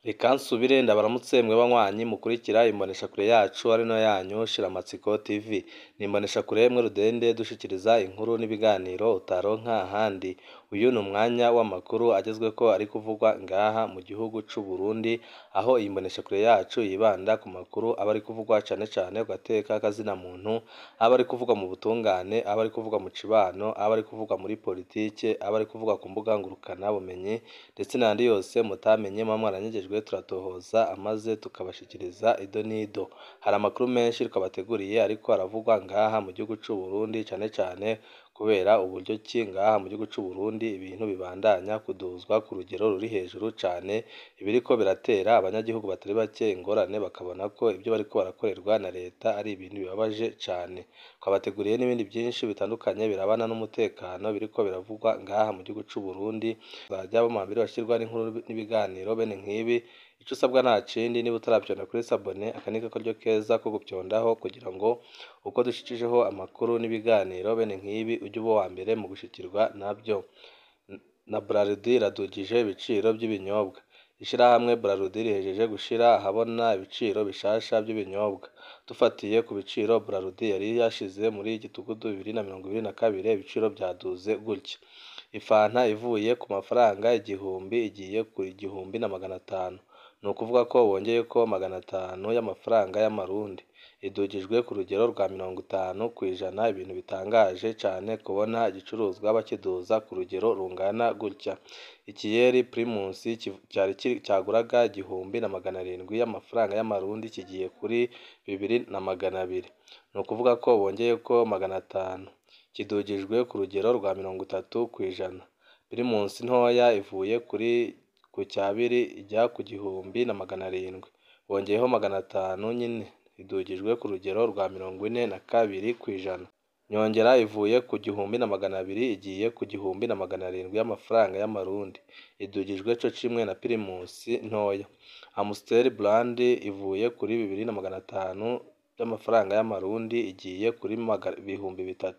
Reka nsubire ndabaramutse mwe banywanyi mukurikira imboneshakure yacu ari nayo yanyu Shiramatsiko TV. Ni imboneshakure imwe rudende dushikiriza inkuru n'ibiganiro utaronka ahandi. Uyu ni umwanya w'amakuru agezweko ari kuvugwa ngaha mu gihugu c'u Burundi, aho iyi mboneshakure yacu yibanda ku makuru aba ari kuvugwa cane cane ku gateka k'azina muntu, aba ari kuvugwa mu butungane, aba ari kuvugwa mu cibano, aba ari kuvugwa muri politike, aba ari kuvugwa ku mbuga ngurukanabumenyi, ndetse n'ayandi yose mutamenye muba mwaranyegejwe turatohoza amaze tukabashikiriza ido n'ido. Hari amakuru menshi twabateguriye ariko aravugwa ngaha mu gihugu c'u Burundi cane cane kubera uburyo ki ngaha mu gihugu c'u Burundi ibintu bibandanya kuduzwa ku rugero ruri hejuru cane, ibiriko biratera abanyagihugu batari bake ingorane bakabona ko ivyo bariko barakorerwa na leta ari ibintu bibabaje cane. Twabateguriye n'ibindi vyinshi bitandukanye birabana n'umutekano biriko biravugwa ngaha mu gihugu c'u Burundi, baja bama mbere bashirwa n'inkuru n'ibiganiro bene nk'ibi, ico usabwa nta kindi niba utaravyonda kuri sabone aka ni akaryo keza ko gupyondaho kugira ngo uko dushikijeho amakuru n'ibiganiro bene nk'ibi uje uba uwa mbere mu gushikirwa navyo. Na Bralirwa iradugije ibiciro vy'ibinyobwa. Ishirahamwe Bralirwa rihejeje gushira ahabona ibiciro bishasha vy'ibinyobwa. Dufatiye ku biciro Bralirwa yari yashize muri Gitugutu 2022, ibiciro vyaduze gutya: ifanta ivuye ku mafaranga 1000 igiye ku 1500, ni ukuvuga ko bongeyeko 500 y'amafaranga y'amarundi. Idugijwe ku rugero rwa 50%, ibintu bitangaje cane kubona igicuruzwa bakiduza ku rugero rungana gutya. Ikiyeri Primus cari caguraga 1700 y'amafaranga y'amarundi kigiye kuri 2200, ni ukuvuga ko bongeyeko 500. Kidugijwe ku rugero rwa 30%. Primus ntoya ivuye kuri ku cabiri ija ku 1700, bongeyeho 500 nyene, idugijwe ku rugero rwa 42%. Nyongera ivuye ku 1200 igiye ku 1700 y'amafaranga y'amarundi, idugijwe co kimwe na Primus ntoya. Amstel Brand ivuye kuri 2500 vy'amafaranga y'amarundi igiye kuri 3000,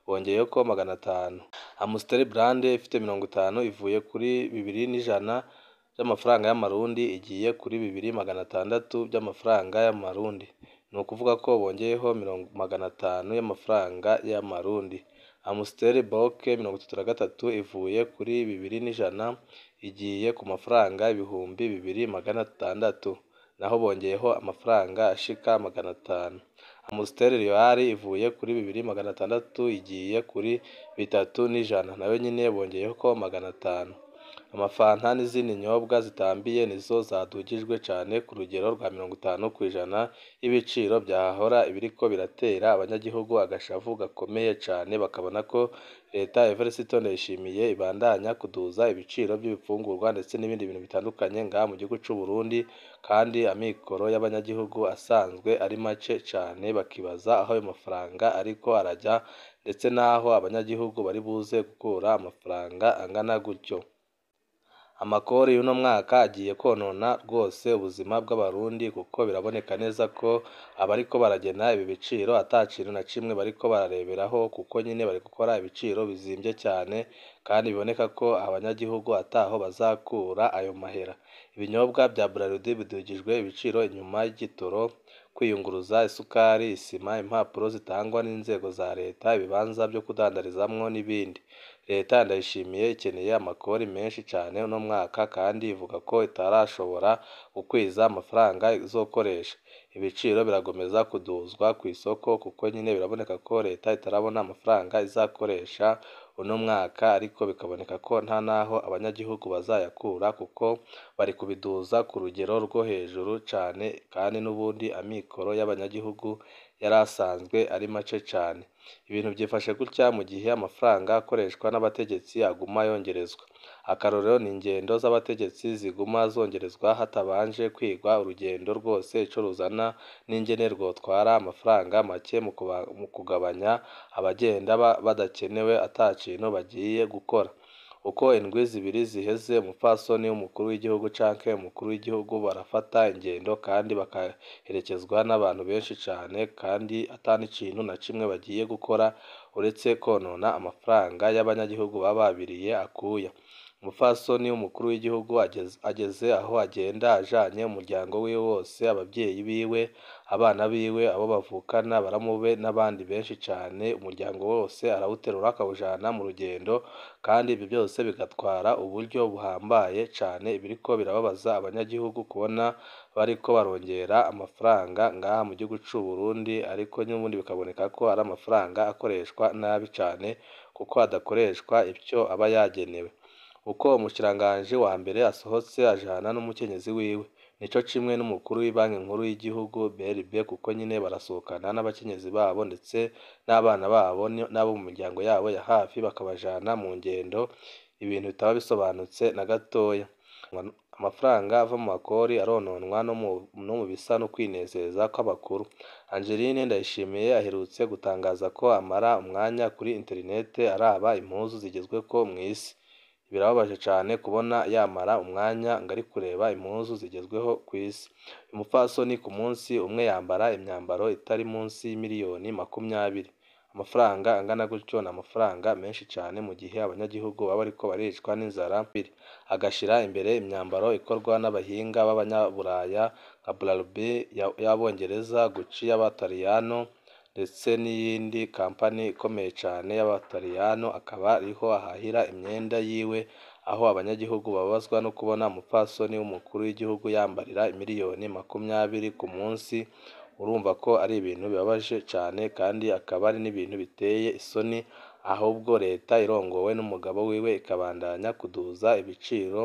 bongeyeko 500. Amstel Brand ifite 50 ivuye kuri 2100 vy'amafaranga y'amarundi igiye kuri 2600 vy'amafaranga y'amarundi, ni ukuvuga ko bongeyeho 500 y'amafaranga y'amarundi. Amstel Bock 33 ivuye kuri 2100 igiye ku mafaranga 2600, naho bongeyeho amafaranga ashika 500. Amstel Royal ivuye kuri 2600 igiye kuri 3100, nayo nyene bongeyeko 500. Amafanta n'izindi nyobwa zitambiye nizo zadugijwe cane ku rugero rwa 50% y'ibiciro vyahahora, ibiriko biratera abanyagihugu agashavu gakomeye cane, bakabona ko leta ya Evariste Ndayishimiye ibandanya kuduza ibiciro vy'ibifungurwa ndetse n'ibindi bintu bitandukanye ngaha mu gihugu c'u Burundi, kandi amikoro y'abanyagihugu asanzwe ari make cane, bakibaza aho ayo mafaranga ariko araja ndetse n'aho abanyagihugu bari buze gukura amafaranga angana gutyo. Amakori y'uno mwaka agiye kwonona rwose ubuzima bw'abarundi kuko biraboneka neza ko abariko baragena ibi biciro ata kintu na kimwe bariko barareberaho, kuko nyene bari gukora ibiciro bizimvye cane kandi biboneka ko abanyagihugu ataho bazakura ayo mahera. Ibinyobwa vya Bralirwa bidugijwe ibiciro inyuma y'igitoro, kwiyunguruza, isukari, isima, impapuro zitangwa n'inzego za leta, ibibanza vyo kudandarizamwo n'ibindi. Leta ya Ndayishimiye ikeneye amakori menshi cane uno mwaka kandi ivuga ko itarashobora gukwiza amafaranga izokoresha. Ibiciro biragomeza kuduzwa kw'isoko kuko nyene biraboneka ko leta itarabona amafaranga izakoresha uno mwaka, ariko bikaboneka ko nta naho abanyagihugu bazayakura kuko bari kubiduza ku rugero rwo hejuru cane, kandi n'ubundi amikoro y'abanyagihugu yari asanzwe ari make cane. Ibintu vyifashe gutya mu gihe amafaranga akoreshwa n'abategetsi aguma yongerezwa. Akarorero ni ingendo z'abategetsi ziguma zongerezwa hatabanje kwigwa urugendo rwose ico ruzana n'ingene rwotwara amafaranga make mu kugabanya abagenda badakenewe ata kintu bagiye gukora. Uko indwi zibiri ziheze umupfasoni w'umukuru w'igihugu canke umukuru w'igihugu barafata ingendo kandi bakaherekezwa n'abantu benshi cane, kandi ata n'ikintu na kimwe bagiye gukora uretse konona amafaranga y'abanyagihugu baba babiriye akuya. Umupfasoni w'umukuru w'igihugu ageze aho agenda ajanye umuryango wiwe wose, abavyeyi biwe, abana biwe, abo bavukana, baramube n'abandi benshi cane, umuryango wose arawuterura akawujana mu rugendo, kandi ibyo byose bigatwara uburyo buhambaye cane. Biriko birababaza abanyagihugu kubona bariko barongera amafaranga ngaha mu gihugu c'u Burundi, ariko n'ubundi bikaboneka ko ari amafaranga akoreshwa nabi cane kuko adakoreshwa ivyo aba yagenewe. Uko umushikiranganji wa mbere asohotse ajana n'umukenyezi wiwe, nico kimwe n'umukuru w'ibanki nkuru y'igihugu BRB, kuko nyine barasohokana n'abakenyezi babo ndetse n'abana babo n'abo mu miryango yabo ya hafi, bakabajana mu ngendo, ibintu bitaba bisobanutse na gatoya. Amafaranga ava mu makori arononwa no mu bisa no kwinezeza kw'abakuru. Angeline Ndayishimiye aherutse gutangaza ko amara umwanya kuri interinete araba impuzu zigezweko mw'isi. Birababaje cane kubona yamara umwanya ngo ari kureba impuzu zigezweho kw'isi. Uyu mupfasoni ku munsi umwe yambara imyambaro itari munsi y'imiliyoni 20. Amafaranga angana gutyo ni amafaranga menshi cane mu gihe abanyagihugu baba bariko baricwa n'inzara. Agashira imbere imyambaro ikorwa n'abahinga b'abanyaburaya nka Buralby y'Abongereza, Gucci y'Abataliyano ndetse n'iyindi kampani ikomeye cane y'Abataliyano, akaba ariho ahahira imyenda yiwe, aho abanyagihugu bababazwa no kubona umupfasoni w'umukuru w'igihugu yambarira imiliyoni 20 ku munsi. Urumva ko ari ibintu bibabaje cane kandi akaba ari n'ibintu biteye isoni, ahubwo leta irongowe n'umugabo wiwe ikabandanya kuduza ibiciro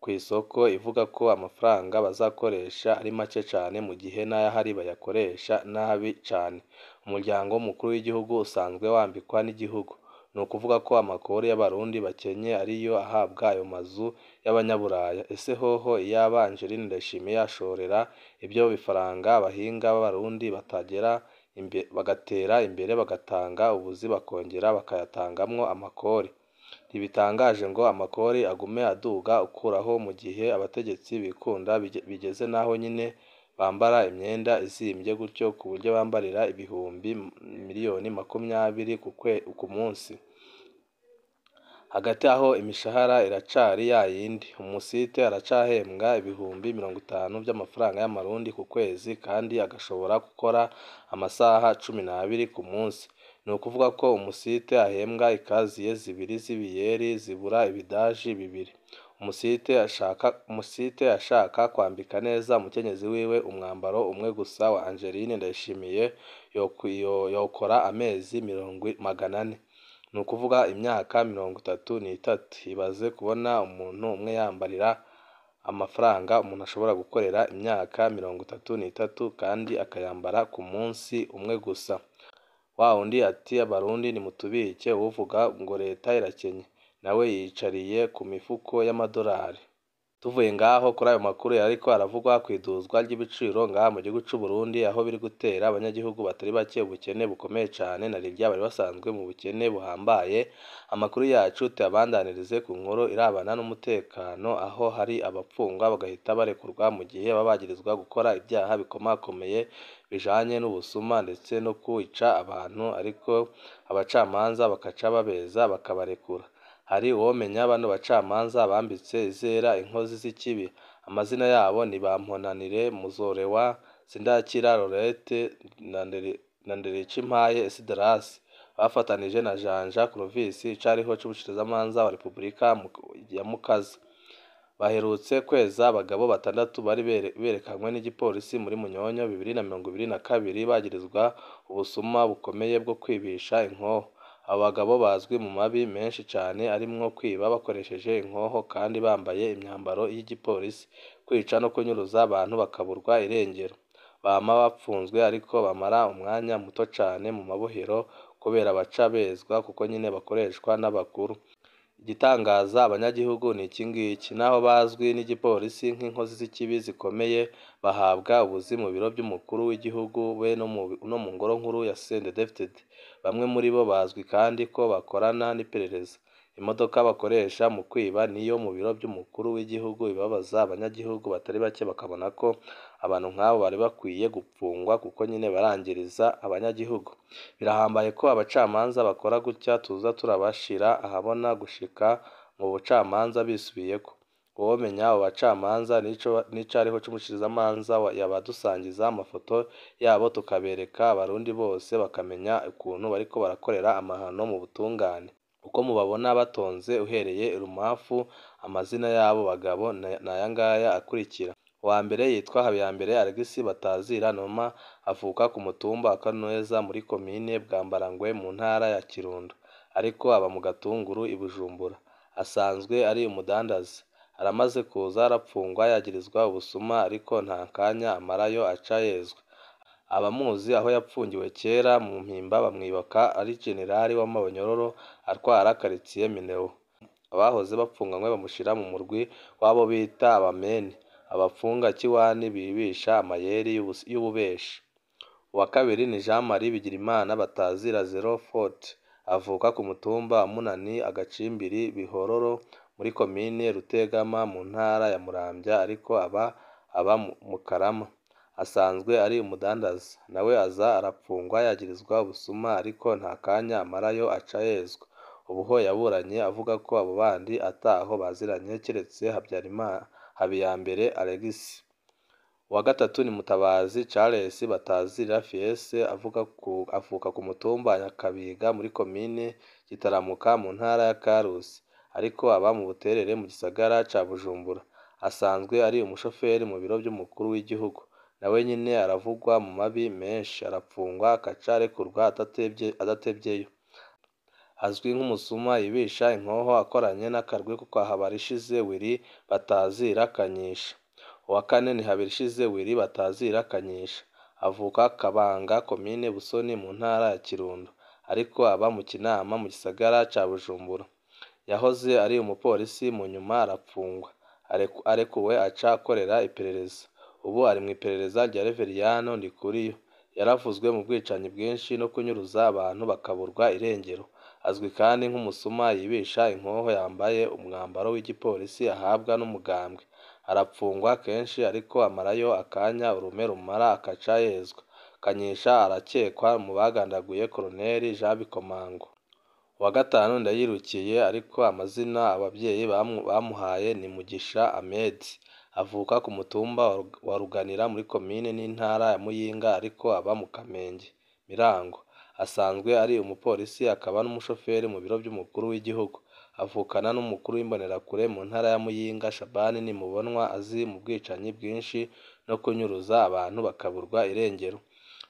kw'isoko ivuga ko amafaranga bazakoresha ari make cane mu gihe n'ayahari bayakoresha nabi cane. Umuryango w'umukuru w'igihugu usanzwe wambikwa n'igihugu, ni ukuvuga ko amakori y'abarundi bakenye ariyo ahabwa ayo mazu y'abanyaburaya. Ese hoho iyaba Angeline Ndayishimiye yashorera ivyo bifaranga abahinga b'abarundi bagatera imbere bagatanga ubuzi bakongera bakayatangamwo amakori? Ntibitangaje ngo amakori agume aduga ukuraho mu gihe abategetsi bikunda bigeze naho nyine bambara imyenda izimvye gutyo ku buryo bambarira ibihumbi miliyoni 20 ku munsi. Hagati aho imishahara iracari yayindi, umusite aracahembwa ibihumbi 50 vy'amafaranga y'amarundi ku kwezi kandi agashobora gukora amasaha 12 ku munsi. Ni ukuvuga ko umusite ahembwa ikaziye zibiri z'ibiyeri zibura ibidaji bibiri. Umusite ashaka kwambika neza umukenyezi wiwe umwambaro umwe gusa wa Angeline Ndayishimiye yokora amezi 400, ni ukuvuga imyaka 33. Ibaze kubona umuntu umwe yambarira amafaranga umuntu ashobora gukorera imyaka 33 kandi akayambara ku munsi umwe gusa. Wa wundi ati abarundi nimutubike, uwuvuga ngo leta irakenye nawe yiyicariye ku mifuko y'amadolari. Tuvuye ngaho kuri ayo makuru yariko aravugwa kw'iduzwa ry'ibiciro ngaha mu gihugu c'u Burundi, aho biri gutera abanyagihugu batari bake ubukene bukomeye cane na rirya bari basanzwe mu bukene buhambaye. Amakuru yacu tuyabandanirize ku nkuru irabana n'umutekano, aho hari abapfungwa bagahita barekurwa mu gihe baba bagirizwa gukora ivyaha bikomakomeye bijanye n'ubusuma ndetse no kwica abantu, ariko abacamanza bakaca babeza bakabarekura. Hari uwomenya bano bacamanza bambitse izera inkozi z'ikibi? Amazina yabo ni Bamponanire Muzorewa, Sindakira Laurette na Nderecimpaye Esidarasi, bafatanije na Janja Clovis icariho c'umushikirizamanza wa Repubulika ya Mukaza. Baherutse kweza abagabo 6 bari berekanywe n'igipolisi muri Munyonyo 2022 bagirizwa ubusuma bukomeye bwo kwibisha inkoho. Abo bagabo bazwi mu mabi menshi cane arimwo kwiba bakoresheje inkoho kandi bambaye imyambaro y'igipolisi, kwica no kunyuruza abantu bakaburwa irengero. Bama bapfunzwe ariko bamara umwanya muto cane mu mabohero kubera baca bezwa kuko nyine bakoreshwa n'abakuru. Igitangaza abanyagihugu ni iki ngiki: naho bazwi n'igipolisi nk'inkozi z'ikibi zikomeye, bahabwa ubuzi mu biro by'umukuru w'igihugu be no mu ngoro nkuru ya CNDD-FDD. Bamwe muri bo bazwi kandi ko bakorana n'iperereza. Imodoka bakoresha mu kwiba niyo mu biro by'umukuru w'igihugu. Ibabaza abanyagihugu batari bake bakabona ko abantu nk'abo bari bakwiye gupfungwa kuko nyine barangiriza abanyagihugu. Birahambaye ko abacamanza bakora gutya, tuza turabashira ahabona gushika mu bucamanza bisubiyeko. Uwomenya abo bacamanza n'icariho c'umushikirizamanza yabadusangiza amafoto yabo tukabereka abarundi bose bakamenya ukuntu bariko barakorera amahano mu butungane. Uko mubabona batonze uhereye irumafu, amazina y'abo bagabo n'ayangaya akurikira. Uwa mbere yitwa Habiyambere Alexis Batazira Noma, avuka ku mutumba wa Kaneza muri komine Bwambarangwe mu ntara ya Kirundo, ariko aba mu Gatunguru i Bujumbura. Asanzwe ari umudandaza. Aramaze kuza arapfungwa yagirizwa ubusuma ariko nta kanya amarayo aca yezwa. Abamuzi aho yapfungiwe kera mu Mpimba bamwibuka ari jenerali w'abanyororo atwara karitiye Mineo. Abahoze bapfunganywe bamushira mu murwi w'abo bita abameni, abapfunga kiwani bibisha amayeri y'ububeshi. Uwa kabiri ni Jean Marie Bigirimana Batazira Zero Forte, avuka ku mutumba wa Munani Agacimbiri Bihororo muri komine Rutegama mu ntara ya Muramvya, ariko aba mu Karama. Asanzwe ari umudandaza. Nawe aza arapfungwa yagirizwa ubusuma ariko nta kanya amarayo aca yezwa. Ubu ho yaburanye avuga ko abo bandi ataho baziranye keretse Habiyambere Alexis. Uwa gatatu ni Mutabazi Charles Batazira Fiese, avuka ku mutumba wa Nyakabiga muri komine Gitaramuka mu ntara ya Karusi, ariko aba mu Buterere mu gisagara ca Bujumbura. Asanzwe ari umushoferi mu biro vy'umukuru w'igihugu. Nawe nyene aravugwa mu mabi menshi, arapfungwa akaca arekurwa adatevyeyo. Azwi nk'umusuma yibisha inkoho akoranye n'akarwi ko kwa Habarishize Willy Batazira Kanyisha. Uwa kane ni Habarishize Willy Batazira Kanyisha, avuka Kabanga komine Busoni mu ntara ya Kirundo, ariko aba mu Kinama mu gisagara ca Bujumbura. Yahoze ari umupolisi mu nyuma arapfungwa, arekuwe aca akorera iperereza. Ubu ari mw'iperereza rya Reveriyano Ndikuriyo. Yaravuzwe mu bwicanyi bwinshi no kunyuruza abantu bakaburwa irengero. Azwi kandi nk'umusuma yibisha inkoho yambaye umwambaro w'igipolisi ahabwa n'umugambwe. Arapfungwa kenshi ariko amarayo akanya urume rumara akaca yezwa. Kanyisha arakekwa mu bagandaguye Koloneli Jean Bikomango. Uwa gatanu ndayirukiye ariko amazina abavyeyi bamuhaye ni Mugisha Ahmed. Avuka ku mutumba wa Ruganira muri komine n'intara ya Muyinga ariko aba mu Kamenge Mirango. Asanzwe ari umupolisi akaba n'umushoferi mu biro vy'umukuru w'igihugu. Avukana n'umukuru w'imbonerakure mu ntara ya Muyinga Shabani Nimubonwa, azi mu bwicanyi bwinshi no kunyuruza abantu bakaburwa irengero.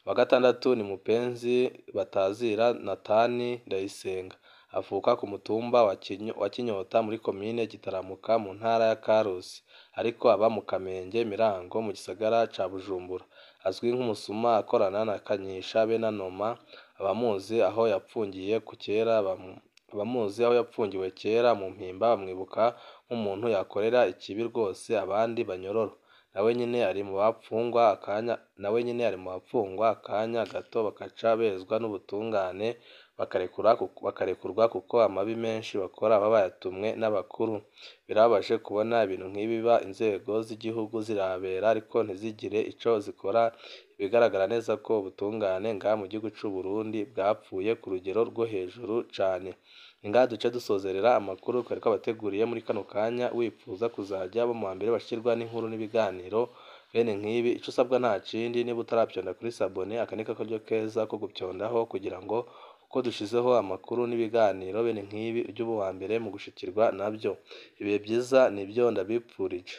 Uwa gatandatu ni Mupenzi Batazira Natani Ndayisenga, avuka ku mutumba wa Kinyota muri komine Gitaramuka mu ntara ya Karusi, ariko aba mu Kamenge Mirango mu gisagara ca Bujumbura. Azwi nk'umusuma akorana na Kanyisha be na Noma. Abamuzi aho yapfungiye kera abamuzi aho yapfungiwe kera mu Mpimba bamwibuka nk'umuntu yakorera ikibi rwose abandi banyororo. Nawe nyene ari mu bapfungwa akanya nawe nyene ari mu bapfungwa akanya gato bakaca bezwa n'ubutungane bakarekurwa kuko amabi menshi bakora baba bayatumwe n'abakuru. Birababaje kubona ibintu nk'ibi biba, inzego z'igihugu zirabera ariko ntizigire ico zikora. Ibigaragara neza ko ubutungane ngaha mu gihugu c'u Burundi bwapfuye ku rugero rwo hejuru cane. Ni ngaha duce dusozerera amakuru twari twabateguriye muri kano kanya. Wipfuza kuzaja uba mu bambere bashikirwa n'inkuru n'ibiganiro bene nk'ibi, ico usabwa nta kindi, niba utaravyonda kuri sabone, aka ni karyo keza ko gupyondaho kugira ngo uko dushizeho amakuru n'ibiganiro bene nk'ibi uje uba uwa mbere mu gushikirwa navyo. Ibihe vyiza nivyo ndabipfurije.